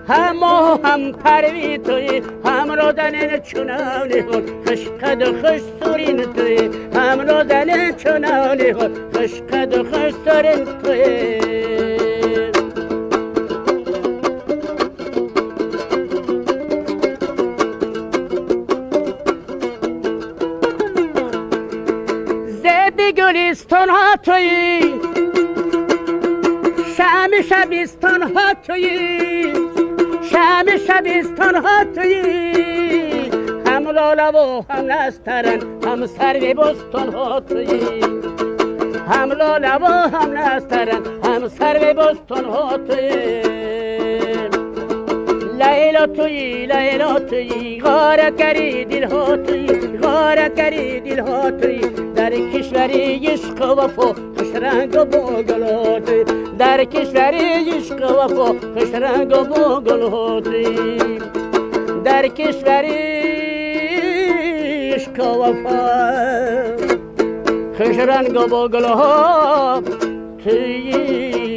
هم ماه هم پروی توی، هم رودن چونانی خود خوش قد و خوش سورین توی، هم رودن چونانی خود خوش قد و خوش سورین توی. زبی گلستان ها توی، شم شبستان ها توی، شم شبستان ها توی، هم لاله و هم نسترن هم سرو بستان ها توی، هم لاله و هم نسترن هم سرو بستان ها توی. لیلا توی لیلا توی غارت کری دل ها توی، غارت کری دل ها توی، در کشوری عشق و وفا خوش رنگ و با گل ها توی، در کشوری عشق و وفا خوش رنگ و با گل ها توی، در کشوری عشق و وفا خوش رنگ و با گل ها توی.